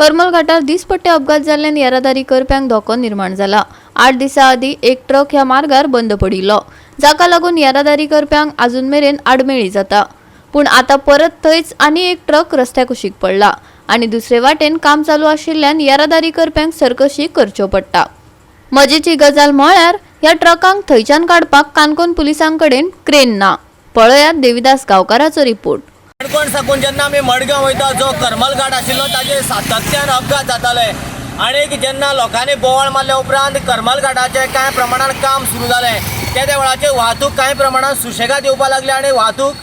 करमल घाटार दिसपट्टे अपघात जाल्ल्यान येरादारी करप्यांक धोको निर्माण जाला. 8 दिसां आदीं एक ट्रक ह्या मार्गार बंद पडिल्लो, जाका लागून येरादारी करप्यांक आजून मेरेन आडमेळी जाता. पूण आतां परत थंयच आनी एक ट्रक रस्त्या कुशीक पडला आनी दुसरे वाटेन काम चालू आशिल्ल्यान येरादारी करप्यांक सरकशी करच्यो पडटा. मजेची गजाल म्हळ्यार ह्या ट्रकांक थंयच्यान काडपाक काणकोण पुलिसां कडेन क्रेन ना. पळयात देविदास गांवकाराचो रिपोर्ट. काणकोण साकून जेन्ना आमी मडगांव वयता, जो करमल घाट आशिल्लो ताजेर सातत्यान अपघात जाताले आनी जेन्ना लोकांनी बोवाळ मारल्या उपरांत करमल घाटाचें कांय प्रमाणान काम सुरू जालें. तेद्या वेळाचेर वाहतूक कांय प्रमाणान सुशेगाद येवपाक लागली आनी वाहतूक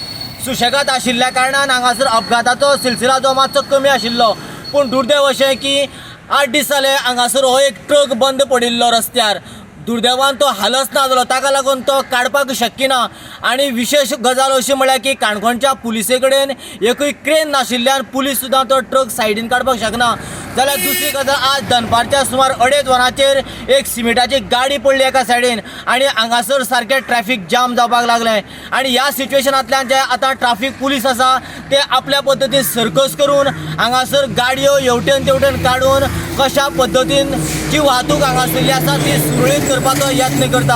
सुशेगाद आशिल्ल्या कारणान हांगासर अपघाताचो सिलसिला जो मातसो कमी आशिल्लो. पूण दुर्दैव अशें की 8 दीस जाले हांगासर हो एक ट्रक बंद पडिल्लो रस्त्यार. दुर्दैवान तो हालच ना जालो, ताका लागून तो काडपाक शक्य ना. आनी विशेश गजाल अशी म्हळ्यार की काणकोणच्या पुलिसे कडेन एकूय क्रेन नाशिल्ल्यान पुलीस सुद्दां तो ट्रक सायडीन काडपाक शकना. जाल्यार दुसरी गजाल, आज दनपारच्या सुमार 2.5 वरांचेर एक सिमिटाची गाडी पडली एका सायडीन आनी हांगासर सारकें ट्रॅफीक जाम जावपाक लागलें. आनी ह्या सिच्युएशनांतल्यान जे आतां ट्राफीक पुलीस आसा ते आपल्या पद्दतीन सर्कस करून हांगासर गाडयो हेवटेन तेवटेन काडून कशा पद्दतीन जी वाहतूक हांगासरली आसा ती सुरळीत करपाचो यत्न करता.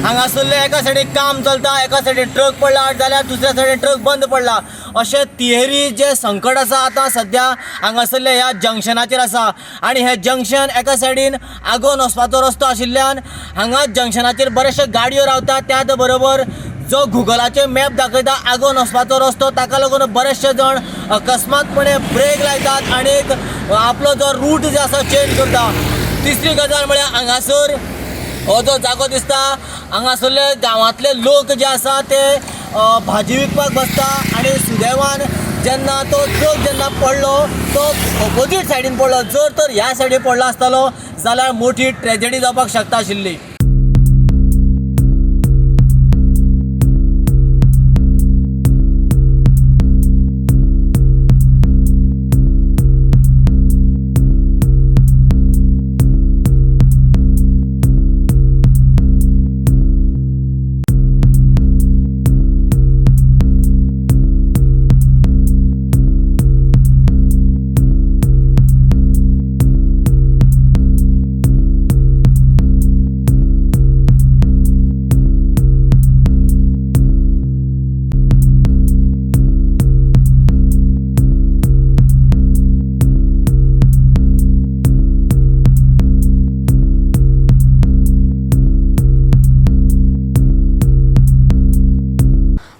हांगासरले एका सायडीन काम चलता, एका सायडीन ट्रक पडला जाल्यार दुसऱ्या सायडीन ट्रक बंद पडला. अशें तिहेरी जें संकट आसा आतां सद्या हांगासरले ह्या जंक्शनाचेर आसा. आनी हें जंक्शन एका सायडीन आगोन वचपाचो रस्तो आशिल्ल्यान हांगा जंक्शनाचेर बरेचशे गाडयो रावतात. त्याच बरोबर जो गुगलाचेर मॅप दाखयता आगोन वचपाचो रस्तो, ताका लागून बरेचशे जाण अकस्मातपणे ब्रेक लायतात आनी आपलो जो रूट जो आसा चेंज करता. तिसरी गजाल म्हळ्यार हांगासर हो जो जागो दिसता हांगासरले गांवांतले लोक जे आसा ते भाजी विकपाक बसता आनी सुदैवान जेन्ना तो ट्रक जेन्ना पडलो तो ऑपोजीट सायडीन पडलो. जर तर ह्या सायडीन पडलो आसतालो जाल्यार मोठी ट्रेजडी जावपाक शकता आशिल्ली.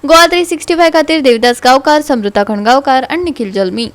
गोवा 365 खातीर देविदास गांवकार, समृता खणगांवकार आनी निखिल जल्मी.